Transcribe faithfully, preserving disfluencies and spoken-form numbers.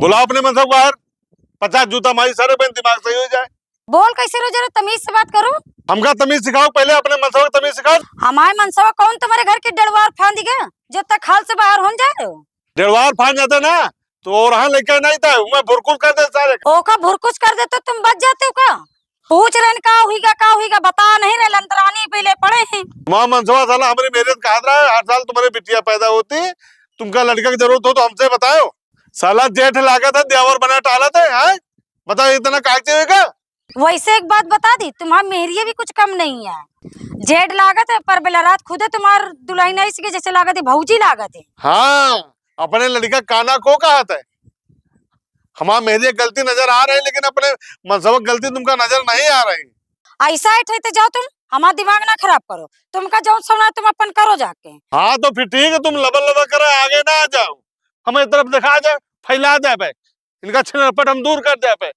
बुलाओ अपने मनसवा बाहर, पचास जूता मारी सारे बहन, दिमाग सही हो जाए। बोल कैसे रोज रोज तमीज से बात करो? हमका तमीज सिखाओ, पहले अपने मनसवा के तमीज सिखाओ। हमारे मनसवा कौन तुम्हारे घर के डेढ़वार फांद गया जो तक हाल से बाहर हो जाए हो? डेढ़वार फांद जाते ना तो और हाँ लेके नहीं था, मैं भुरकुस कर दे सारे। ओका भुरकुस कर दे तो तुम बच जाते हो का? पूछ रहन का हुईगा, का हुईगा, बता नहीं रहे, लंतरानी पहले पड़े हैं। माँ मनसवा साला हमारी मेहनत का हाथ रहा है, हर साल तुम्हारे बिटिया पैदा होती, तुमका लड़का की जरूरत हो तो हमसे बताओ। साला जेठ लागत है, देवर बना टालत है, हैं? बताओ इतना कागजे होगा? वैसे एक बात बता दी, तुम्हार मेहरिया भी कुछ कम नहीं है। जेठ लागत है, पर बेला रात खुदे तुम्हार दुल्हन ऐसी के जैसे लागत है, भौजी लागत है। हाँ, अपने लड़का काना को कहत है। हमार मेहरिया गलती नजर आ रही, लेकिन अपने मनसवा गलती तुमका नजर नहीं आ रही। ऐसा है, ठहते जाओ तुम, हमार दिमाग ना खराब करो। तुमका जौन सुना तुम अपन करो जाके। हाँ, तो फिर ठीक है, तुम लबर लबर करो, आगे ना आ जाओ, हमारी तरफ दिखा जाओ, फैला जाए पे, इनका छिनरपट हम दूर कर दे पे।